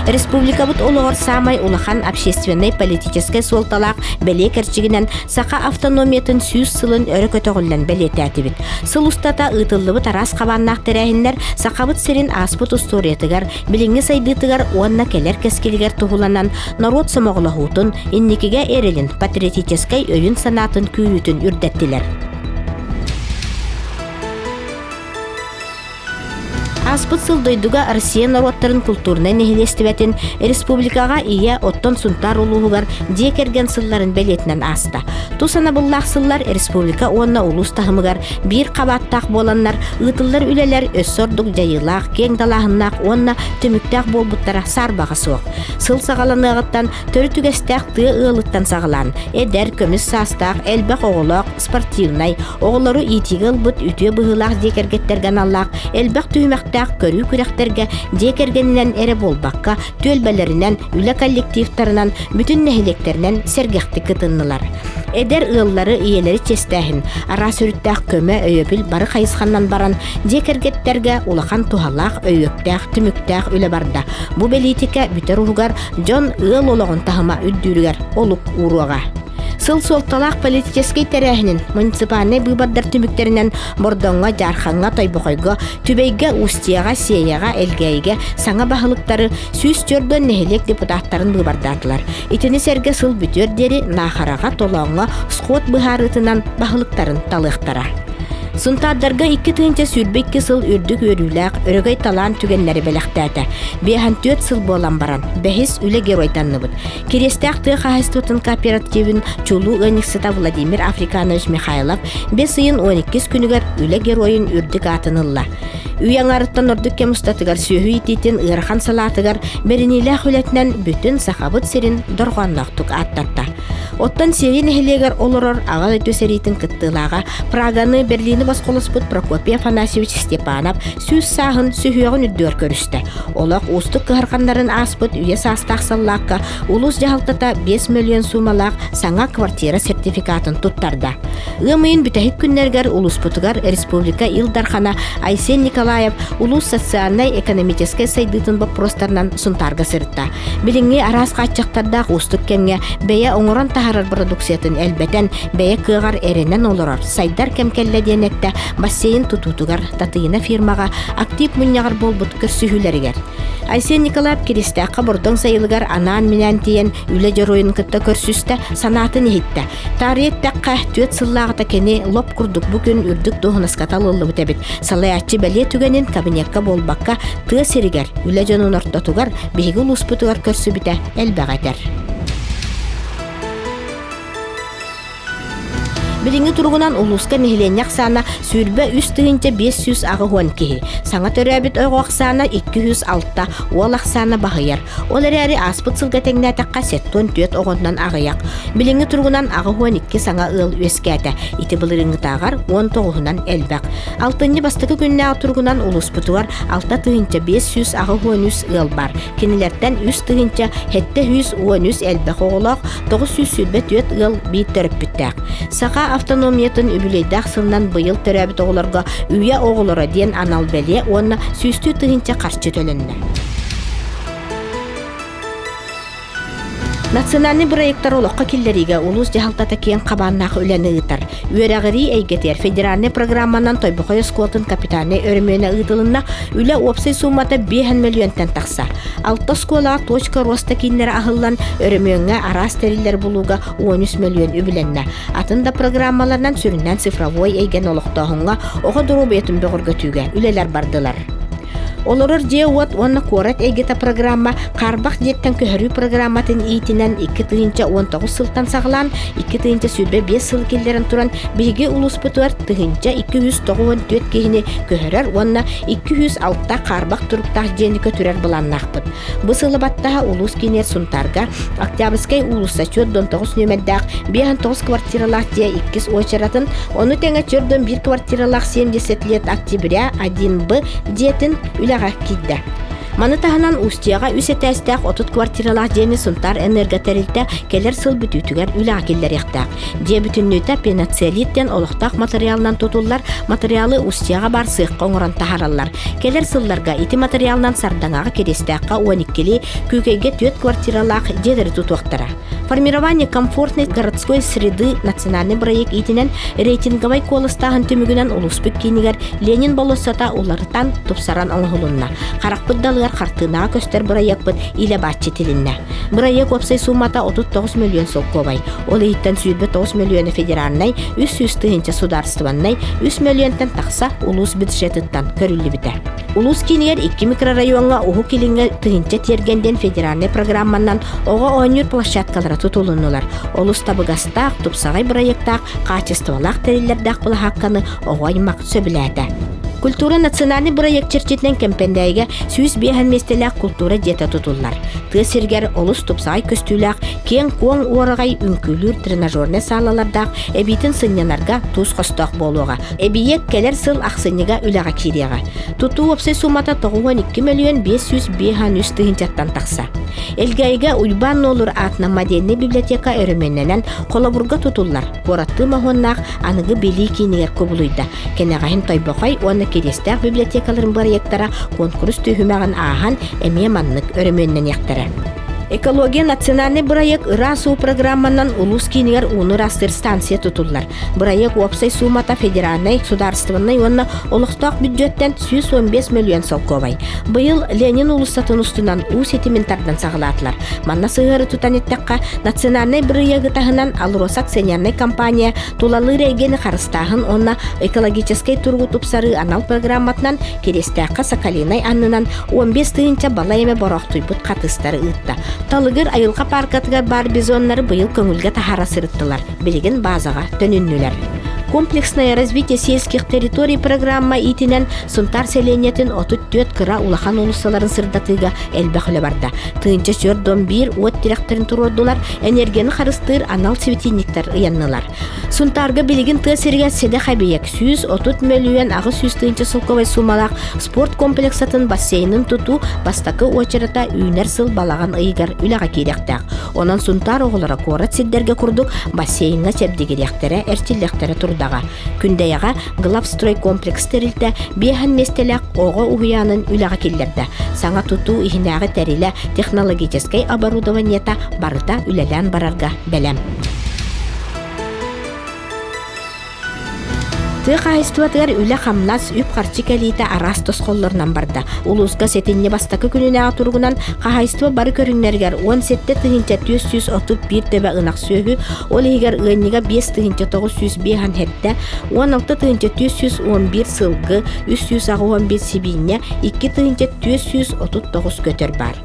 Республикабыт олоҕор саамай улахан общественнай-политическай суолталаах бэлиэ кэрчигинэн саха автономиятын 100 сылын өрө көтөҕүллэн бэлиэтээтибит. Сыл устата ыытыллыбыт араас хабааннаах тэрээһиннэр Сахабыт сирин ааспыт устуоруйатыгар, билиҥҥи сайдыытыгар уонна кэлэр кэскилигэр туһуланан норуот сомоҕолоһуутун, инникигэ эрэлин, патриотическай өйүн-санаатын күүрүүтүн үрдэттилэр. Ааспыт сыл дойдуга Россия норуоттарын культурнай нэһилиэстибэтин республикаҕа Ийэ, оттон Сунтаар улууһугар дьиэ кэргэн сылларын бэлиэтинэн ааста. Тус анабыллаах сыллар республика уонна улуус таһымыгар биир хабааттаах буоланнар, ыытыллар үлэлэр өссө ордук дьайыылаах, киэҥ далааһыннаах уонна түмүктээх буолбуттара саарбаҕа суох. Сыл саҕаланыаҕыттан төрүт үгэстээх тыа ыалыттан саҕалаан, эдэр, көмүс саастаах, элбэх оҕолоох, спортивнай, оҕолору иитиигэ ылбыт үтүө быһыылаах дьиэ кэргэттэргэ аналлаах элбэх түһүмэхтээх көрүү күрэхтэргэ дьиэ кэргэнинэн эрэ буолбакка, түөлбэлэринэн, үлэ коллективтарынан, бүтүн нэһилиэктэринэн сэргэхтик кытыннылар. Эдэр ыаллары, ийэлэри чиэстээһин, араас өрүттээх көмө, өйөбүл бары хайысханнан баран, дьиэ кэргэттэргэ улахан туһалаах, өйүөктээх, түмүктээх үлэ барда. Бу бэлиитикэ бүтэр уһугар дьон ыал олоҕун таһыма үрдүүрүгэр олук ууруоҕа. Сыл суолталаах политическай тэрээһинин муниципальнай быыбардар түмүктэринэн Бордоҥҥо, Дьаархаҥҥа, Тойбохойго, Түбэйгэ, Устьеҕа, Сиэйэҕэ, Элгээйигэ саҥа баһылыктары 104 нэһилиэк депутаттарын быыбардаатылар. Итини сэргэ сыл бүтүөр диэри Наахараҕа, Толооҥҥо сход быһаарыытынан баһылыктарын талыахтара. Сунтаардарга 2022 сыл үрдүк үөрүүлээх, өрөгөй талаан түгэннэри бэлэхтээтэ. 54 сыл буолан баран, бэһис үлэ геройданныбыт. Кириэстээх тыа хаһаайыстыбатын кооперативын чулуу ыанньыксыта Владимир Африканович Михайлов бэс ыйын 12 күнүгэр үлэ геройун үрдүк аатын ылла. Үй аҥарыттан ордук кэм устатыгар сүөһү иитиитин ыарахан салаатыгар бэриниилээх үлэтинэн бүтүн Сахабыт сирин дорҕоонноохтук ааттатта. Оттон Сиэйи нэһилиэгэр олорор Аҕа дойду сэриитин кыттыылааҕа Праганы, Берлини босхолоспут Прокопий Афанасьевич Степанов 100 сааһын сүһүөҕүн үрдүгэр көрүстэ. Олох уустук кыһарҕаннарын ааспыт үйэ саастаах саллаакка улуус дьаһалтата 5 мөлүйүөн суумалаах саҥа квартира сертификатын туттарда. Ыам ыйын бүтэһик күннэригэр улууспутугар республика Ил Дархана Айсен Николаев улуус социальнай-экономическай сайдыытын боппуруостарынан Сунтаарга сырытта. Билиҥҥи араас хааччахтардаах уустук кэмҥэ бэйэ оҥорон таһаарар продукциятын элбэтэн, бэйэ кыаҕар эрэнэн олорор, сайдар кэм кэллэ диэн эттэ бассейн тутуутугар Татыйына фирмаҕа актив мунньаҕар буолбут көрсүһүүлэригэр. Айсен Николаев Киристээххэ Бордоҥ сайылыгар анаан-минээн тиийэн үлэ дьоруойун кытта көрсүстэ, санаатын иһиттэ. Таарыйа эттэххэ, 4 сыллааҕыта кини лоп курдук бу күн үрдүк дуоһунаска талыллыбыт эбит. Салайааччы бэлиэ түгэнин кабинекка буолбакка, тыа сиригэр, үлэ дьонун ортотугар, биһиги улууспутугар көрсүбүтэ элбэҕи этэр. Билиҥҥи туругунан улууска нэһилиэнньэ ахсаана 23 580 киһи. Саҥа төрөөбүт оҕо ахсаана 206, уол ахсаана баһыйар. Ол эрээри ааспыт сылга тэҥнээтэххэ 74 оҕоннон аҕыйах. Билиҥҥи туругунан 82 саҥа ыал үөскээтэ. Ити былырыыҥҥытааҕар 19-унан элбэх. Алтынньы бастакы күннээҕи туругунан улууспутугар 6583 ыал баар. Кинилэртэн 3713 элбэх оҕолоох, 924 ыал биир төрөппүттээх. Саха автономиятын үбүлүөйдээх сылынан быйыл төрөөбүт оҕолорго Үйэ оҕолоро диэн анал бэлиэ уонна сүүстүү тыһыынча харчы төлөннө. Национальнай бырайыактары олоххо киллэриигэ улуус дьаһалтата киэҥ хабааннаах үлэни ыытар. Үөрэҕирии эйгэтигэр федеральнай программанан Тойбохой оскуолатын капитальнай өрөмүөнэ ыытылынна, үлэ уопсай суумата 5 мөлүйүөнтэн тахса. Алта оскуолаҕа точка роста кииннэрэ аһыллан, өрөмүөҥҥэ араас тэриллэр булууга 13 мөлүйүөн үбүлэннэ. Атын да программаларынан сүрүннээн цифровой эйгэни олохтооһуҥҥа, оҕо доруобуйатын бөҕөргөтүүгэ үлэлэр бардылар. Олорор дьиэ-уот уонна куорат эйгэтэ программа хаарбах дьиэттэн көһөрүү программатын иитинэн 2019 сылтан саҕалаан 2025 сыл киллэрэн туран биһиги улууспутугар 1294 киһини көһөрөр уонна 206 хаарбах туруктаах дьиэни көтүрэр былааннаахпыт. Бу сылы баттаһа улуус киинигэр Сунтаарга Октябрьскай уулусса 49 нүөмэрдээх 59 квартиралаах дьиэ иккис уочаратын, ону тэҥэ 41 квартиралаах 70 лет октября 1Б дьиэтин үлэҕэ киирдэ. Маны таһынан Устьяҕа үс этээстээх 30 квартиралаах дьиэни Сунтаар Энерго тэрилтэ кэлэр сыл бүтүүтүгэр үлэҕэ киллэриэхтээх. Дьиэ бүтүннүүтэ пеноцелит диэн олохтоох матырыйаалынан тутуллар, матырыйаалы Устьяҕа баар сыахха оҥорон таһаараллар. Кэлэр сылларга ити матырыйаалынан Сардаҥаҕа, Кириэстээххэ 12-лии, Күүкэйгэ 4 квартиралаах дьиэлэри тутуохтара. Формирование комфортной городской среды национальный проект иитинэн рейтинговай куоластааһын түмүгүнэн улууспут киинигэр Ленин болуоссата уларытан, тупсаран оҥоһулунна. Харахпыт далыгар хартыынаҕа көстөр бырайыакпыт илэ бааччы тилиннэ. Бырайыак уопсай суумата 39 мөлүйүөн солкуобай. Ол иһиттэн 29 мөлүйүөнэ федеральнай, 300 тыһыынча судаарыстыбаннай, 3 мөлүйүөнтэн тахса улуус бюджетыттан көрүллүбүтэ. Улуус киинигэр икки микрорайоҥҥа Уһук Илиҥҥэ тыһыынча тиэргэн диэн федеральнай программанан оҕо оонньуур площадкалара тутулуннулар. Олус табыгастаах, тупсаҕай бырайыактаах, хаачыстыбалаах тэриллэрдээх былаһаакканы оҕо аймах сөбүлээтэ. Культура национальный бырайыак чэрчитинэн Кэмпэндээйигэ 105 миэстэлээх култуура дьиэтэ тутуллар. Тыа сиригэр олус тупсаҕай көстүүлээх, киэҥ-куоҥ уораҕай үҥкүүлүүр тренажернай саалалардаах, эбиитин сынньанарга туус хостоох буолуоҕа. Эбийиэк кэлэр сыл ахсынньыга үлэҕэ киириэҕэ. Тутуу уопсай суумата 92 мөлүйүөн 553 тыһыынчаттан тахса. Элгээйигэ Уйбаан Нуолур аатынан модельнай библиотека өрөмүөннэнэн холобурга тутуллар, куораттыы моһуоннаах аныгы билии киинигэр кубулуйда. Кэнэҕэһин Тойбохой уонна Кириэстээх библиотекаларын бырайыактара куонкурус түһүмэҕин ааһан эмиэ маннык өрөмүөннэниэхтэрэ. Экология национальный бырайыак ыраас уу программанан улуус киинигэр ууну ыраастыыр станция тутуллар. Бырайыак уопсай суумата федеральнай, судаарыстыбаннай уонна олохтоох бүддьүөттэн 115 мөлүйүөн солкуобай. Быйыл Ленин уулуссатын устунан уу ситимин тардан саҕалаатылар. Манна сыһыары тутан эттэххэ, национальнай бырайыагы таһынан АЛРОСА акционернай компания тулалыыр эйгэни харыстааһын уонна экологическай туругу тупсарыы анал программатынан Кириэстээххэ Соколинай аннынан 15 тыһыынча балай эмэ бороохтуйбут хатыыстары ыытта. Талыгыр айылҕа пааркатыгар баар бизоннары быйыл көҥүлгэ таһаара сырыттылар. Билигин баазаҕа төнүннүлэр. Комплексное развитие сельских территорий программа иитинэн Сунтаар сэлиэнньэтин 34 кыра улахан уулуссаларын сырдатыыга элбэх үлэ барда. Тыынча сүр дом биир уот тирэхтэрин туруордулар, энергияны харыстыыр анал светильниктар ыйаннылар. Сунтаарга билигин тыа сиригэр сэдэх эбийиэк 130 мөлүйүөн 800 тыһыынча солкуобай суумалаах спорт комплексатын бассейнын тутуу бастакы уочарата үүнэр сыл балаҕан ыйыгар үлэҕэ киириэхтээх. Онон Сунтаар оҕолоро куорат сирдэргэ курдук бассейҥҥа чэбдигириэхтэрэ, эрчиллиэхтэрэ турдаҕа. Күндэйэҕэ Главстройкомплекс тэрилтэ биэһэн миэстэлээх оҕо уһуйаанын үлэҕэ киллэрдэ. Саҥа тутуу иһинээҕи тэрилэ, технологическай оборудованиета барыта үлэлээн барарга бэлэм. Тыа хаһаайыстыбатыгар үлэ-хамнас, үп-харчы кэлиитэ араас тосхоллорунан барда. Улууска сэтинньи бастакы күнүнээҕи туругунан хаһаайыстыба бары көрүҥнэригэр 17 431 төбө ынах сүөһү, ол иһигэр ыанньыга 5 957, 16 411 сылгы, 381 сибиинньэ, 2 439 көтөр баар.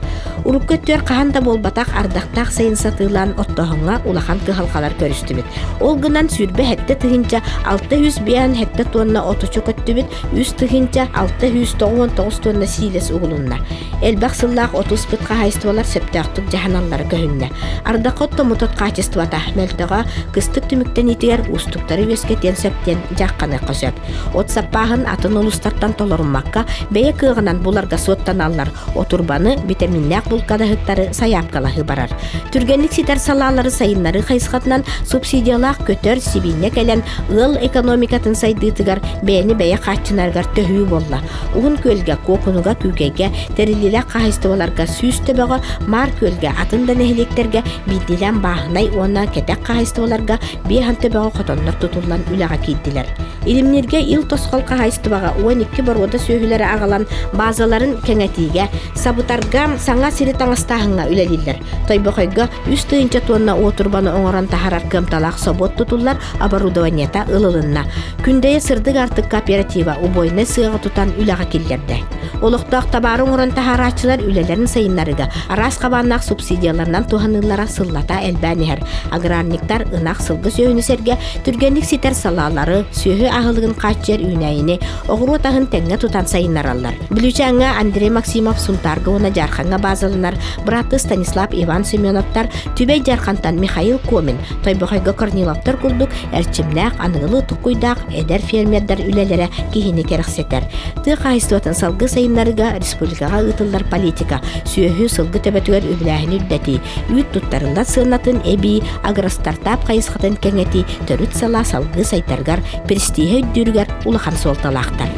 Урукку өттүгэр хаһан да буолбатах ардахтаах сайын сатыылаан оттооһуҥҥа улахан кыһалҕалар көрүстүбүт. Ол гынан 27 тыһыынча 657 тонна отучу көттүбүт, 3 тыһыынча 699 тонна сиилэс угулунна. Элбэх сыллаах оту ыспыт хаһаайыстыбалар сөптөөхтүк дьаһаналлара көһүннэ. Ардахха оттоммут от хаачыстыбата мөлтөҕө кыстык түмүктэниитигэр уустуктары үөскэтиэн сөп диэн дьаахханыахха сөп. От саппааһын атын улуустартан толоруммакка, бэйэ кыаҕынан буларга суоттаналлар. Отурбаны, битэмииннээх булкадаһыктары сайаапкалаһыы барар. Түргэнник ситэр салаалары сайыннарыы хайысхатынан субсидиялаах көтөр, сибиинньэ кэлэн, ыал экономикатын сайдыытыгар бэйэни бэйэ хааччынарыгар төһүү буолла. Уһун Күөлгэ, Куокунуга, Күүкэйгэ, тэриллиилээх хаһаайыстыбаларга сүүс төбөҕө, Маар Күөлгэ, атын да нэһилиэктэргэ биирдиилээн бааһынай уонна кэтэх хаһаайыстыбаларга биэһэн төбөҕө хотоннор тутуллан үлэҕэ киирдилэр. Илимнииргэ Ил Тосхол хаһаайыстыбаҕа 12 боруода сүөһүлэри аҕалан баазаларын кэҥэтиигэ, сабытарга саҥа сири таҥастааһыҥҥа үлэлииллэр. Тойбохойго 3 тыһыынча туонна уотурбаны оҥорон таһаарар кыамталаах собуот тутуллар оборудованиета ылылынна. Күндэйэ сырдык артык кооператива убойнай сыаҕы тутан үлэҕэ киллэрдэ. Олохтоох табаары оҥорон таһаарааччылар үлэлэрин сайыннарыыга араас хабааннаах субсидияларынан туһаныылара сыллата элбээн иһэр. Аграрниктар ынах сылгы сүөһүнү сэргэ түргэнник ситэр салаалары, сүөһү аһылыгын хааччыйар үүнээйини, оҕуруот аһын тэҥҥэ тутан сайыннараллар. Бүлүүчээҥҥэ Андрей Максимов Сунтаарга уонна Дьаархаҥҥа баазаланар бырааттыы Станислав Иван Семеновтар, Түбэй Дьаархантан Михаил Комин, Тойбохойго Корниловтар курдук эрчимнээх, аныгылыы туккуйдаах эдэр фермердар үлэлэрэ киһини кэрэхсэтэр. Тыа хаһаайыстыбатын салгыы сайыннарыыга республикаҕа ыытыллар политика, сүөһү, сылгы төбөтүгэр үбүлээһини үрдэтии, үүт туттарыллар сыанатын эбии, агростартап хайысхатын кэҥэтии төрүт салаа салгыы сайдарыгар, престиһэ үрдүүрүгэр улахан суолталаахтар.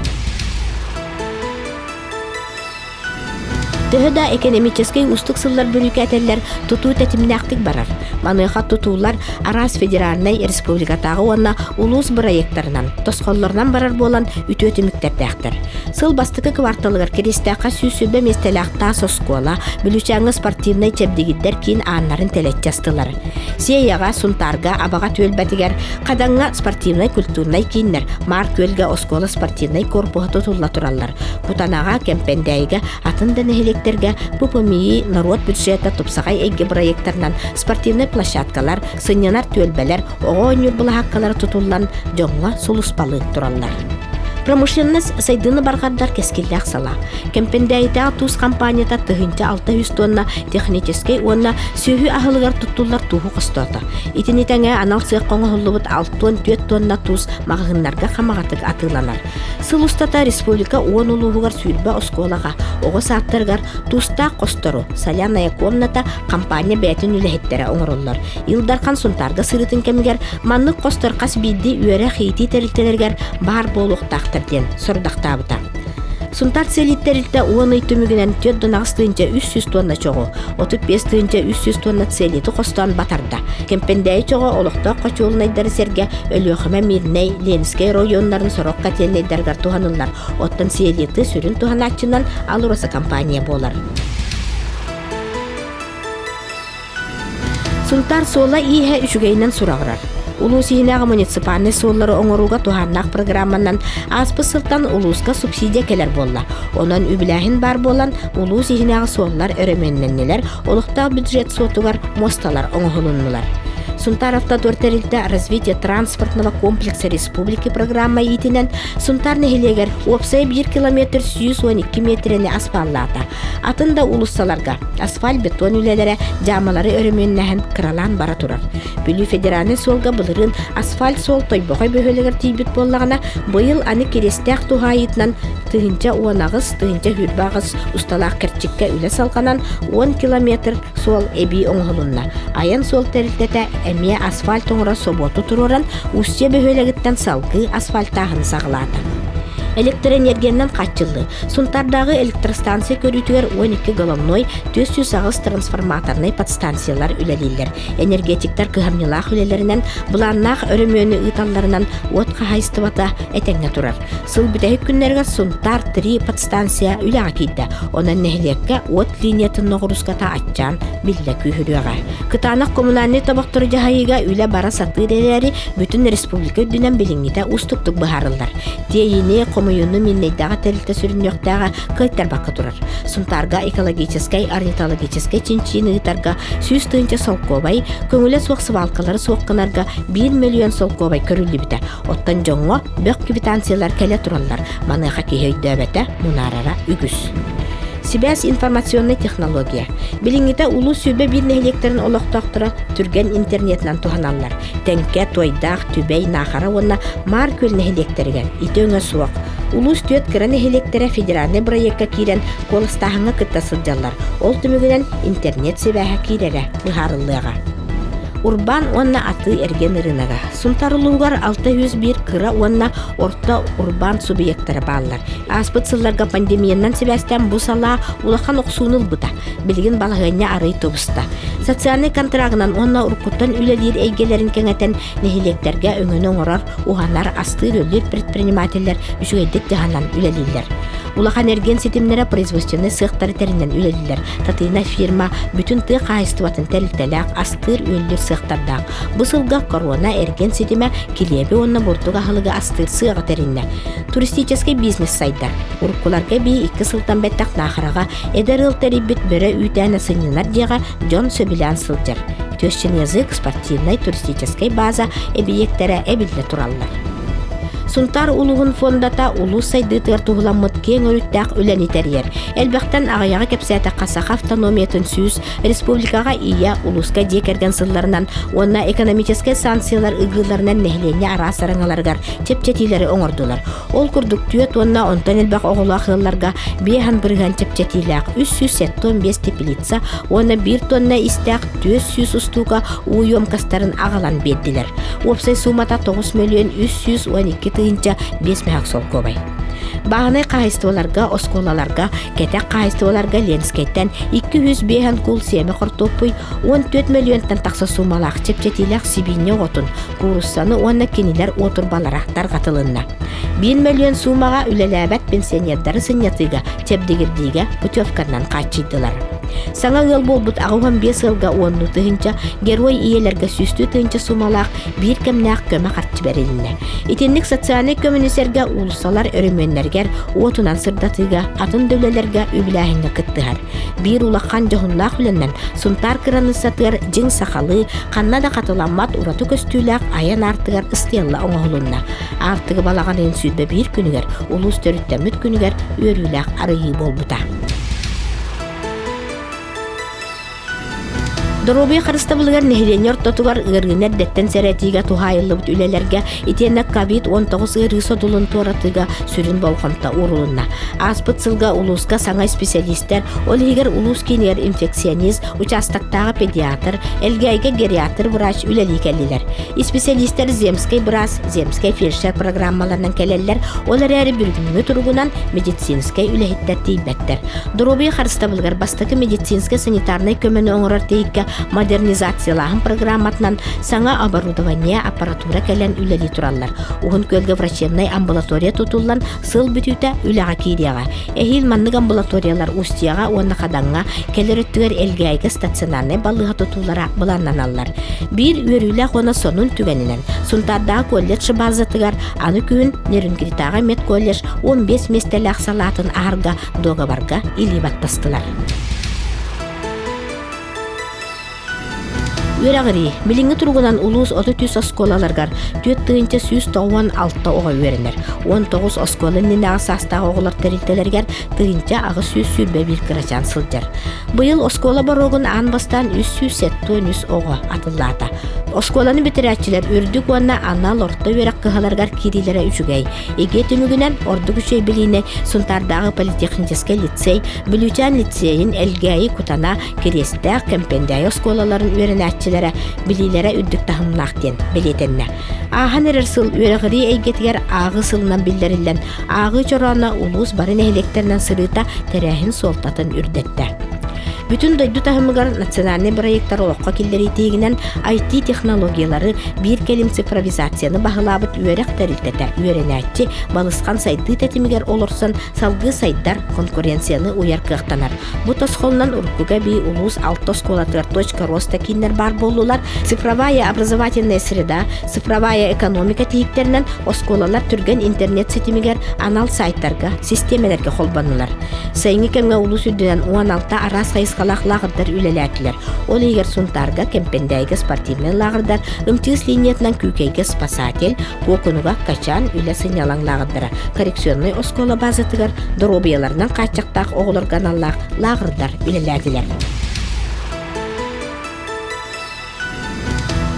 Төһө да экономическэй уустук сыллар бүрүүкээтэллэр, тутуу тэтимнээхтик барар. Маныаха тутуулар араас федеральнай, республикатааҕы уонна улуус бырайыактарынан, тосхоллорунан барар буолан үтүө түмүктэрдээхтэр. Сыл бастакы кварталыгар Киристээххэ 120 миэстэлээх таас оскуола, Бүлүүчээҥҥэ спортивнай чэбдигирдэр киин ааннарын тэлэччи астылар. Сиэйэҕэ, Сунтаарга, Абаҕа түөлбэтигэр, Хадаҥҥа спортивнай-культурнай кииннэр, Маар Күөлгэ оскуола спортивнай корпуһа тутулла тураллар. Кутанаҕа, Кэмпэндээйигэ, атын да нэһилиэктэргэ ППМИ норуот бюджета тупсаҕай эйгэ бырайыактарынан спортивнай площадкалар, сынньанар түөлбэлэр, оҕо оонньуур былаһааккалара тутуллан дьоҥҥо сулуспалыы тураллар. Промышленность сайдыыны барҕардар кэскиллээх салаа. Кэмпэндээйитээҕи туус компанията 1600 тонна техническэй уонна сүөһү аһылыгар туттуллар тууһу хостоото. Итини тэҥэ анал сыахха оҥоһуллубут 64 тонна туус маҕаһыыннарга хамаҕатык атыыланар. Сыл устата республика уон улууһугар 20 оскуолаҕа, оҕо саадтарыгар туустаах хостору, соляная комната компания бэйэтин үлэһиттэрэ оҥороллор. Ил Дархан Сунтаарга сырыытын кэмигэр маннык хостор хас биирдии үөрэх-иитии тэрилтэлэригэр баар буолуохтаахтар диэн сорудахтаабыта. Сунтаар сэлиит тэрилтэ уон ый түмүгүнэн 4,8 300 тонна чоҕу, 35 300 тонна целиты хостоон батарда. Кэмпэндээйи чоҕо олохтоох хочуолунайдары сэргэ Өлүөхүмэ, Мирнэй, Ленскэй оройуоннарын сорох котельнайдарыгар туһаныллар. Оттон селиты сүрүн туһанааччынан Алроса компания буолар. Сунтаар суола-ииһэ үчүгэйинэн сураҕырар. Улуус иһинээҕи муниципальнай суоллары оҥорууга туһааннаах программанан ааспыт сылтан улууска субсидия кэлэр буолла. Онон үбүлээһин баар буолан, улуус иһинээҕи суоллар өрөмүөннэннилэр, олохтоох бюджет суотугар муосталар оҥоһулуннулар. Сунтаар Автодор тэрилтэ «Развитие транспортного комплекса республики» программа иитинэн Сунтаар нэһилиэгэр уопсайа 1 километр 112 миэтэрэни аспааллаата. Атын да уулуссаларга асфальт-бетон үлэлэрэ дьаамалары өрөмүөннэһэн кыралаан бара турар. Бүлүү федеральнай суолга былырыын асфальт суол Тойбохой бөһүөлэгэр тиийбит буоллаҕына, быйыл аны Кириэстээх туһаайыытынан 1018, 1028 усталаах кэрчиккэ үлэ салҕанан 10 километр суол эбии оҥоһулунна. Айан суол тэрилтэтэ эмиэ асфальт оҥорор собуоту туруоран Устье бөһүөлэгиттэн салгыы асфальтааһыны саҕалаата. Электроэнергиянан хааччыллыы Сунтаардааҕы электростанция көрүүтүгэр 12 головной, 408 трансформаторнай подстанциялар үлэлииллэр. Энергетиктэр кыһамньылаах үлэлэринэн, былааннаах өрөмүөнү ыыталларынан уот хаһаайыстыбата этэҥҥэ турар. Сыл бүтэһик күннэригэр Сунтаар 3 подстанция үлэҕэ киирдэ. Онон нэһилиэккэ уот линиятын ноҕурууската аччаан биллэ күүһүрүөҕэ. Кытаанах коммунальнай тобохтору дьаһайыыга үлэ бара сатыыр эрээри, бүтүн республика үрдүнэн билиҥҥитэ уустуктук быһаарыллар. Тиэйиини, хомуйууну Мииннэйдээҕи тэрилтэ сүрүннүөхтээҕэ кыайтарбакка турар. Сунтаарга экологическай, орнитологическай чинчийиини ыытарга 100 тыһыынча солкуобай, көҥүлэ суох свалкалары суох гынарга 1 мөлүйүөн солкуобай көрүллүбүтэ. Оттон дьоҥҥо бөх квитанциялар кэлэ тураллар. Маныаха киһи өйдөөбөтө, мунаарара үгүс. Сибээс информационнай технология. Билиҥҥитэ улуус 101 нэһилиэктэрин олохтоохторо түргэн интернетинэн туһаналлар. Тэҥкэ, Туойдаах, Түбэй, Наахара уонна Маар Күөл нэһилиэктэригэр ити өҥө суох. Улуус түөрт кыра нэһилиэктэрэ федеральнай бырайыакка киирэн куоластааһыҥҥа кытта сылдьаллар. Ол түмүгүнэн интернет сибээһэ киирэрэ быһаарыллыаҕа. Урбаан уонна атыы-эргиэн ырыынага. Сунтаар улууһугар 601 кыра уонна орто урбаан субъектара бааллар. Ааспыт сылларга пандемиянан сибээстээн бу салаа улахан охсууну ылбыта. Билигин балаһыанньа арый тубуста. Социальнай контрагынан уонна уруккуттан үлэлиир эйгэлэрин кэҥэтэн нэһилиэктэргэ өҥөнү оҥорор, уһанар, астыыр-үөллүүр предпринимателлэр үчүгэйдик дьаһанан үлэлииллэр. Улахан эргиэн ситимнэрэ производственнай сыахтары тэринэн үлэлииллэр. Татыына фирма бүтүн тыа хаһаайыстыбатын тэрилтэлээх астыыр-үөллүүр сыахтардаах. Бу сылга корона эргиэн ситимэ килиэби уонна бурдук аһылыгы астыыр сыаҕы тэриннэ. Туристическай бизнес сайдар. Уруккуларга эбии икки сылтан бэттэх Наахараҕа эдэр ыал тэрийбит бөрө үүтээнэ сынньанар дьиэҕэ дьон сөбүлээн сылдьар. Тещин язык спортивнай туристическай база эбийиэктэрэ эбиллэ тураллар. Сунтаар улууһун фондата улуус сайдыытыгар туһуламмыт киэҥ өрүттээх үлэни тэрийэр. Элбэхтэн аҕыйаҕы кэпсээтэххэ Саха автономиятын 100, республикаҕа Ийэ, улууска дьиэ кэргэн сылларынан уонна экономическай санкциялар ыгыыларынан нэһилиэнньэ араас араҥаларыгар чэпчэтиилэри оҥордулар. Ол курдук түөрт уонна онтон элбэх оҕолоох ыалларга 5 бырыһыан чэпчэтиилээх 375 теплица уонна 1 тонна истээх 400 устуука уу емкостарын аҕалан биэрдилэр. Уопсай суумата 9 мөлүйүөн 312 тыһыынча 5 мөһөк солкуобай. Бааһынай хаһайыстыбаларга, оскуолаларга, кэтэх хаһайыстыбаларга Ленскэйтэн 205 куул сиэмэ хортуоппуй 14 мөлүйүөнтэн тахса суумалаах чэпчэтиилээх сибиинньэ оҕотун, кууруссаны уонна кинилэр уотурбалара тарҕатылынна. 1 мөлүйүөн суумаҕа үлэлээбэт пенсионердары сынньатыыга, чэбдигирдиигэ путевканан хааччыйдылар. Саҥа ыал буолбут 85 ыалга уоннуу тыһыынча, герой ийэлэргэ сүүстүү тыһыынча суумалаах биир кэмнээх көмө харчы бэрилиннэ. Итинник социальнай көмөнү сэргэ уулуссалар өрөмүөннэригэр, уотунан сырдатыыга, атын да үлэлэргэ үбүлээһиҥҥэ кыттыһар. Биир улахан дьоһуннаах үлэнэн Сунтаар кыраныыссатыгар дьиҥ сахалыы, ханна да хатыламмат ураты көстүүлээх айан аартыгар ыстыалла оҥоһулунна. Аартыгы балаҕан ыйын 21 күнүгэр улуус төрүттэммит күнүгэр үөрүүлээх арыйыы буолбута. Доруобуйа харыстабылыгар нэһилиэнньэ ортотугар ыарыыны эрдэттэн сэрэтиигэ туһаайыллыбыт үлэлэргэ итиэннэ ковид-19 ыарыы содулун туоратыыга сүрүн болҕомто уурулунна. Ааспыт сылга улууска саҥа исписэлиистэр, ол иһигэр улуус киинигэр инфекционист, участоктааҕы педиатр, Элгээйгэ гериатр врач үлэлии кэллилэр. Исписэлиистэр земскэй быраас, земскэй фельдшер программаларынан кэлэллэр, ол эрээри бүгүҥҥү туругунан медицинскэй үлэһиттэр тиийбэттэр. Доруобуйа харыстабылыгар бастакы медицинскэй-санитарнай көмөнү оҥорор тиһиккэ модернизациялааһын программатынан саҥа оборудование, аппаратура кэлэн үлэлии тураллар. Уһун Күөлгэ врачебнай амбулатория тутуллан сыл бүтүүтэ үлэҕэ киириэҕэ. Эһиил маннык амбулаториялар Устьяҕа уонна Хадаҥҥа, кэлэр өттүгэр Элгээйгэ стационарнай балыыһа тутуулара былааннаналлар. Биир үөрүүлээх уонна сонун түгэнинэн Сунтаардааҕы колледж базатыгар аны күһүн Нерюнгритааҕы медколледж 15 миэстэлээх салаатын аһарга дуогабарга илии баттастылар. Үөрэҕирии. Билиҥҥи туругунан улуус 33 оскуолаларыгар 4196 оҕо үөрэнэр. 19 оскуола иннинээҕи саастаах оҕолор тэрилтэлэригэр 1821 кырачаан сылдьар. Быйыл оскуола боруогун аан бастаан 373 оҕо атыллаата. Оскуоланы бүтэрээччилэр үрдүк уонна анал орто үөрэх кыһаларыгар киириилэрэ үчүгэй. ИГЭ түмүгүнэн ордук үчүгэй билиини Сунтаардааҕы политехническэй лицей, Бүлүүчээн лицейин Элгээйи Кутана, Кириэстээх, Кэмпэндээйи оскуолаларын үөрэнээччилэрэ билиилэрэ үрдүк таһымнаах диэн бэлиэтэннэ. Ааһан эрэр сыл үөрэҕирии эйгэтигэр ааҕыы сылынан биллэриллэн, ааҕыы чорооно улуус бары нэһилиэктэринэн сырыыта тэрээһин суолтатын үрдэттэ. Бүтүн дойду таһымыгар национальнай бырайыактар олоххо киллэрии тиһигинэн IT-технологиялары биир кэлим цифровизацияны баһылаабыт үөрэх тэрилтэтэ үөрэнээччи балысхан сайдыы тэтимигэр олорсон салгыы сайдар, конкуренцияны уйар кыахтанар. Бу тосхолунан уруккуга эбии улуус алта оскуолатыгар точка роста кииннэр баар буоллулар. Цифровая образовательная среда, цифровая экономика тиһиктэринэн оскуолалар түргэн интернет ситимигэр анал сайтарга, систиэмэлэргэ холбоннулар. Сайыҥҥы кэмҥэ улуус үрдүнэн 16 араас хайысхалаах лааҕырдар үлэлээтилэр. Ол иһигэр Сунтаарга, Кэмпэндээйгэ спортивнай лааҕырдар, МТС линиятынан Күүкэйгэ спасатель, Куокунуга Качан үлэ сынньалаҥ лааҕырдара, коррекционнай оскуола базатыгар доруобуйаларынан хааччахтаах оҕолорго аналлаах лааҕырдар үлэлээтилэр.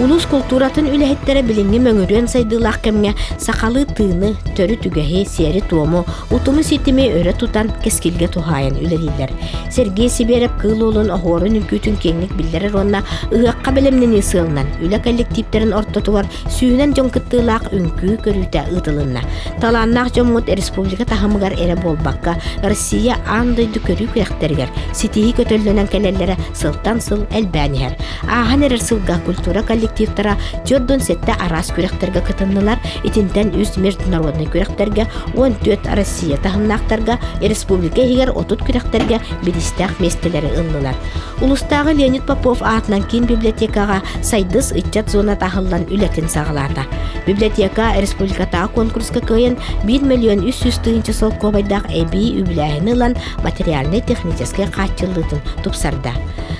Улуус култууратын үлэһиттэрэ билиҥҥи мөҥүрүөн сайдыылаах кэмҥэ сахалыы тыыны, төрүт үгэһи, сиэри-туому, утуму-ситими өрө тутан кэскилгэ туһаайан үлэлииллэр. Сергей Сибиэрэп Кыыл Уолун оһуорун үҥкүүтүн киэҥник биллэрэр уонна ыһыахха бэлэмнэнии сыалынан үлэ коллективтэрин ортотугар сүүһүнэн дьон кыттыылаах үҥкүү көрүүтэ ыытылынна. Талааннаах дьоммут республика таһымыгар эрэ буолбакка, Россия аан дойду көрүү күрэхтэригэр ситиһии көтөллөнөн кэлэллэрэ сылтан сыл элбээн иһэр. Ааһан эрэр сылга культура коллективтара 47 араас күрэхтэргэ кытыннылар, итинтэн үс международнай күрэхтэргэ, 14 Россия таһымнаахтарга, республика иһигэр 30 күрэхтэргэ бириистээх миэстэлэри ыллылар. Улустааҕы Леонид Попов аатынан киин библиотекаҕа Сайдыс ыччат зоната аһыллан үлэтин саҕалаата. Библиотека республикатааҕы конкурска кыайан 1 миллион 300 тыһыынча солкуобайдаах эбии үбүлээһини ылан материальнай-техническэй хааччыллыытын тупсарда.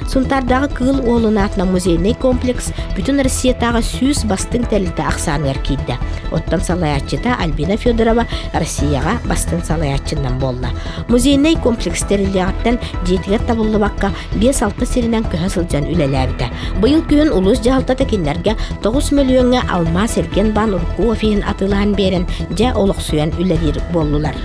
Сунтаардааҕы Кыыл Уолун аатынан музейнай комплекс бүтүн Бүтүн Россиятааҕы 100 бастыҥ тэрилтэ ахсааныгар киирдэ. Оттон салайааччыта Альбина Федорова Россияҕа бастыҥ салайааччынан буолла. Музейнай комплекс тэриллиэҕиттэн дьиэтигэр табыллыбакка 5-6 сиринэн көһө сылдьан үлэлээбитэ. Быйыл күһүн улуус дьаһалтата кинилэргэ 9 мөлүйүөҥҥэ алмаас эргиэн баан урукку офиһын атыылаһан биэрэн, дьэ олохсуйан үлэлиир буоллулар.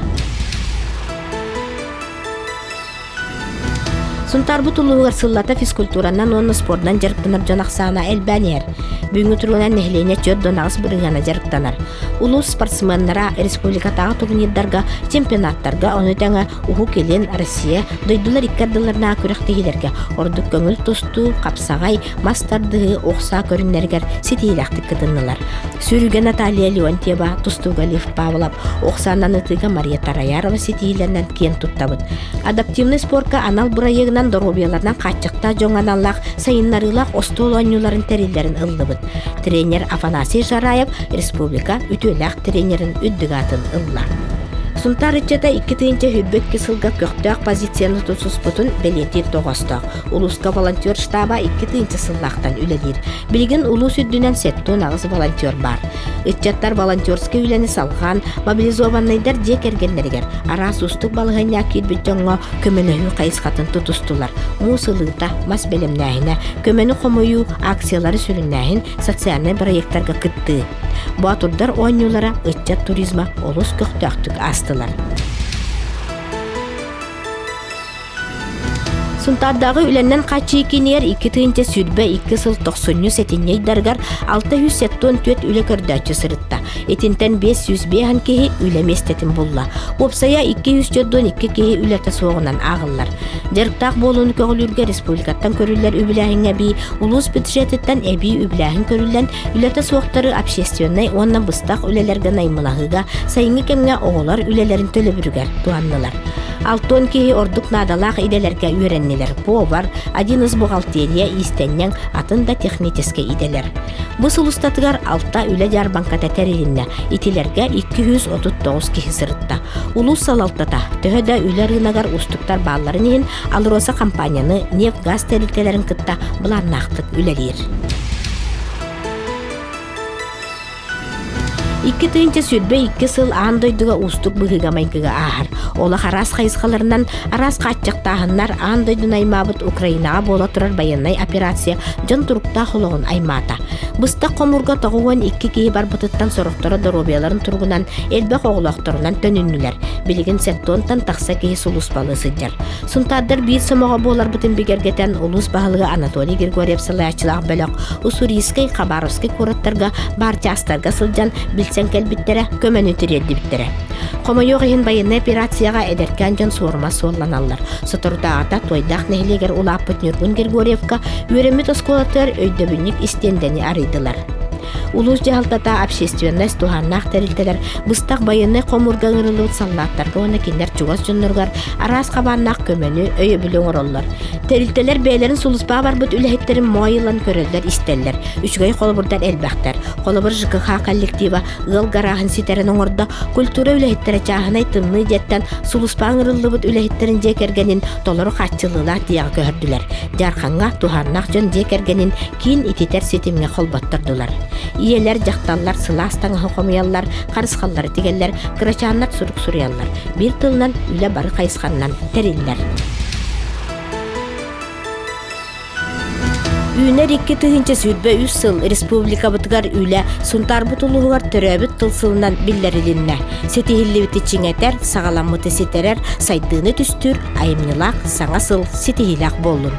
Сунтаарбыт улууһугар сыллата физкультуранан уонна спордунан дьарыктанар дьон ахсаана элбээн иһэр. Бүгүҥҥү туругунан нэһилиэнньэ 48% дьарыктанар. Улуус спортсменнара республикатааҕы турнирдарга, чемпионаттарга, ону тэҥэ Уһук Илин, Россия дойдулар икки ардыларынааҕы күрэхтэһиилэргэ ордук көҥүл тустуу, хапсаҕай, мас тардыһыы, ох саа көрүҥнэригэр ситиһиилээхтик кытыннылар. Сүүрүүгэ Наталья Леонтьева, тустууга Лев Павлов, ох саанан ытыыга Мария Тараярова ситиһиилэринэн киэн туттабыт. Адаптивнай спорка анал бырайыагынан доруобуйаларынан хааччахтаах дьоҥҥо аналлаах сайыннарыылаах остуол оонньууларын тэриллэрин ыллыбыт. Тренер Афанасий Жараев республика үтүөлээх тренерин үрдүк аатын ылла. Сунтаар ыччата 2022 сылга көхтөөх позицияны тутуспутун бэлиэтиир тоҕоостоох. Улууска волонтер штаба 2000 сыллаахтан үлэлиир. Билигин улуус үрдүнэн 78 волонтер баар. Ыччаттар волонтерскай үлэни салҕаан, мобилизованнайдар дьиэ кэргэннэригэр араас уустук балаһыанньаҕа киирбит дьоҥҥо көмөлөһүү хайысхатын тутустулар. Муус ылыыта, мас бэлэмнээһинэ, көмөнү хомуйуу, акциялары сүрүннээһин, социальнай бырайыактарга кыттыы. Боотурдар оонньуулара ыччат туризма олус көхтөөхтүк аастылар. Сунтаардааҕы үлэннэн хааччыйыы киинигэр 2022 сыл тохсунньу-сэтинньи ыйдарыгар 674 үлэ көрдөөччү сырытта. Итинтэн 505 киһи үлэ миэстэтин булла. Уопсайа 242 киһи үлэтэ суоҕунан ааҕыллар. Дьарыктаах буолууну көҕүлүүргэ республикаттан көрүллэр үбүлээһиҥҥэ эбии улуус бюджетыттан эбии үбүлээһин көрүллэн, үлэтэ суохтары общественнай уонна быстах үлэлэргэ наймылаһыыга сайыҥҥы кэмҥэ оҕолор үлэлэрин төлөбүрүгэр туһаннылар. Алтон киһи ордук наадалаах идэлэргэ үөрэннилэр. Повар, один из бухгалтерия, иистэнньэҥ, атын да техническэй идэлэр. Бу сыл устатыгар алта үлэ дьаарбаҥката тэрилиннэ. Итилэргэ 239 киһи сырытта. Улуус салалтата төһө да үлэ рыногар уустуктар баалларын иһин АЛРОСА компанияны нефть-газ тэрилтэлэрин кытта былааннаахтык үлэлиир. 2022 сыл аан дойдуга уустук быһыыга-майгыга ааһар. Олох араас хайысхаларынан араас хааччахтааһыннар аан дойдуну аймаабыт Украинаҕа буола турар байыаннай операция дьон туруктаах олоҕун аймаата. Быстах хомуурга 92 киһи барбытыттан сорохторо доруобуйаларын туругунан элбэх оҕолоохторунан төнүннүлэр. Билигин сеттонтан тахса киһи сулууспалыы сылдьар. Сунтаардар биир сомоҕо буоларбытын бигэргэтэн улуус баһылыга Анатолий Григорьев салайааччылаах бөлөх Уссурийскай, Хабаровскай куораттарга баар чаастарга сылдьан билсэн кэлбиттэрэ, көмөнү тириэрдибиттэрэ. Хомойуох иһин байыаннай операцияҕа эдэркээн дьон суорума суолланаллар. Соторутааҕыта Туойдаах нэһилиэгэр улааппыт Ньургун Григорьевка үөрэммит оскуолатыгар өйдөбүнньүк истиэндэни арыйдылар. Улуус дьаһалтата общественность туһааннаах тэрилтэлэр быстах байыаннай хомуурга ыҥырыллыбыт саллааттарга уонна кинилэр чугас дьонноругар араас хабааннаах көмөнү, өйөбүлү оҥороллор. Тэрилтэлэр бэйэлэрин сулууспаҕа барбыт үлэһиттэрин моой ылан көрөллөр-истэллэр. Үчүгэй холобурдар элбэхтэр. Холобур, ЖКХ коллектива ыал гарааһын ситэрэн оҥордо, культура үлэһиттэрэ чааһынай тымныы дьиэттэн сулууспаҕа ыҥырыллыбыт үлэһиттэрин дьиэ кэргэнин толору хааччыллыылаах дьиэҕэ көһөрдүлэр. Дьаархаҥҥа туһааннаах дьон дьиэ кэргэнин киин ититэр ситимҥэ холботтордулар. Ийэлэр, дьахталлар сылаас таҥаһы хомуйаллар, харысхаллары тигэллэр, кырачааннар сурук суруйаллар. Биир тылынан үлэ бары хайысханнан тэриллэр. Үүнэр 2023 сыл республикабытыгар үлэ Сунтаарбыт улууһугар төрөөбүт тыл сылынан биллэрилиннэ. Ситиһиллибити чиҥэтэр, саҕаламмыты ситэрэр, сайдыыны түстүүр айымньылаах саҥа сыл ситиһиилээх буоллун.